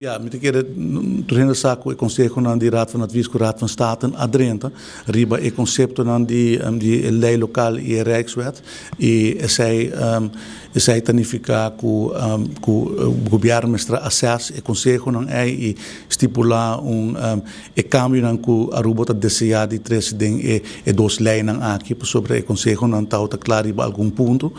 Ya, mi ta kere tur hende sa ku e konsehonan di Raad van Advies ku Raad van State a drenta riba e konseptonan di di e lei lokal i e Rijkswet i esei esei ta nifiká ku ku gobièrnu mester a assess e konsehonan ei i stipulá un e kambionan ku Aruba ta deseá di trese den e e dos leinan aki pasobra e konsehonan tabata kla riba algun punto.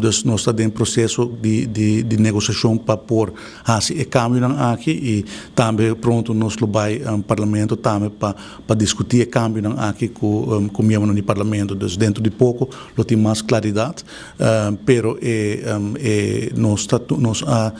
Dus nos ta den proseso di di di negosiashon pa por Hasi e kambionan aki i tambe pronto nos lo bai Parlamento tambe pa pa diskutí e kambionan aki ku ku miembronan di Parlamento. Dus dentro di poko lo tin mas klaridat, pero e e nos ta nos a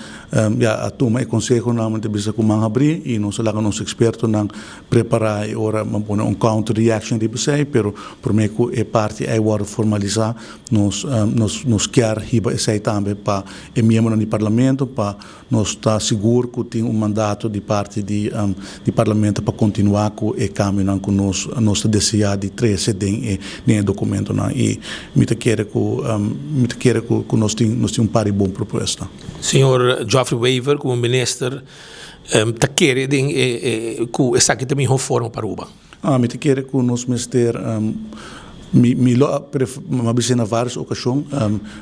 ya a tuma e konsehonan mi ta bisa ku man habrí i nos a laga nos ekspertonan prepará e ora bo pone un counter reaction riba esei, pero promé ku e parti ei wòrdu formalisá nos nos nos kier hiba esei tambe pa e miembronan di Parlamento pa nos ta sigur ku tin un mandato di parti di di Parlamento pa kontinuá ku e kambionan ku nos nos ta deseá di trese den e den e dokumentonan i mi ta kere ku mi ta kere ku ku nos tin nos tin un par di bon propuesta. Señor Geoffrey Wever komo minister ta kere den e ku esaki ta mihó forma pa Aruba? Mi ta kere ku nos mester, mi mi lo a mi a bisa na vários okashon,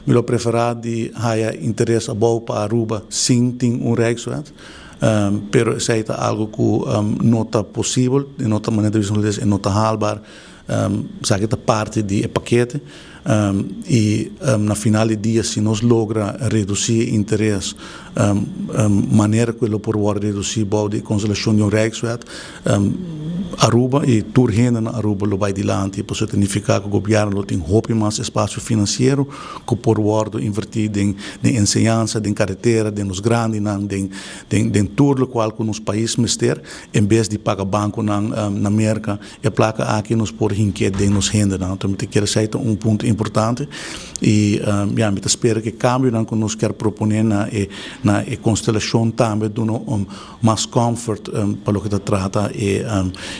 mi lo a preferá di haya interes abou pa Aruba sin tin un Rijkswet, pero esei ta algu ku no ta posibel, e no ta manera di bisa hulandes, e no ta haalbaar, esaki ta parti di e pakete i na final di dia si nos logra redusí e interes manera ku e lo por wòrdu redusí bou di e konselashon di un Rijkswet, Aruba i tur hende na Aruba lo bai dilanti, pasobra ta nifiká ku gobièrnu lo tin hopi mas espasio finansiero ku por wòrdu invertí den enseñansa, den karetera, den nos grandinan, den den tur lokual ku nos pais mester, en bes di paga bankonan na Merka. E plaka aki nos por hink'é den nos hendenan. Anto mi ta kere esei ta un punto importante i ya mi ta spera ku e kambionan ku nos kier proponé na e na e konstelashon tambe duna un mas comfort pa loke ta trata e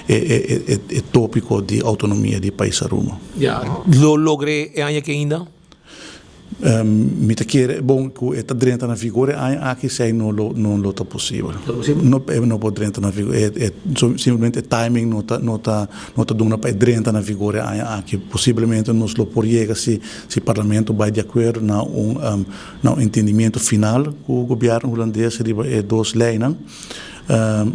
e e topiko di outonomia di pais Aruba. Ya, lo logr'é e aña aki ainda? Mi ta kere, bon, ku e ta drenta na vigor e aña aki, esei no lo, no lo ta posibel. No, e no por drenta na vigor. E, e, simplemente e timing no ta, no ta, no ta duna pa e drenta na vigor e aña aki. Posiblemente nos lo por yega si, si Parlamento bai di akuerdo na un, na un entendimiento final ku gobièrnu hulandes riba e dos leinan.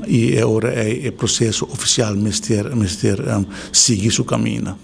I e ora ei e proseso ofisial mester, mester sigui su kaminda.